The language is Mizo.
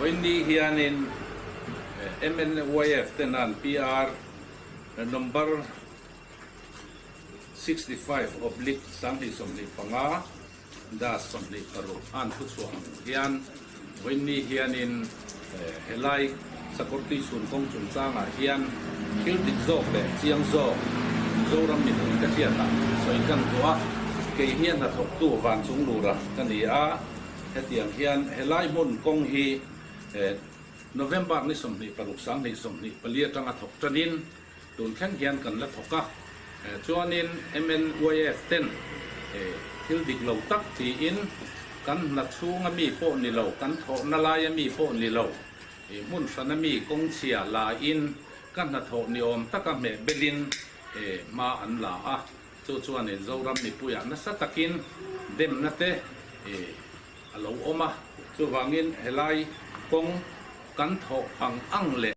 Vawiinni hianin MNYF ten an PR number 65 oblique 2025 dash 26 an thuchhuah ang hian vawiinni hianin helai Sakawrtui chhun kawng chungchangah hian thil dik zawk leh chiang zawk Mizoram mipuite hriatah sawi kan duh a, kei hian hnathawktu Vanchung Lura ka ni a. Hetiang hian helai hmun kawng hi November ni 26 2024 atanga thawk tanin tun thleng hian kan la thawk a. Chuanin MNYF ten thil dik lo tak tiin kan hna chhunga mi pawh ni lo, kan thawhna laia mi pawh ni lo, hmun hrana mi kawng chhia lain ka hnathawh ni awm taka hmeh belin hma an la a. Chu chuanin Zoram mipuiah nasa takin demna te a lo awm a, chuvangin helai kawng kan thawh ang ang leh.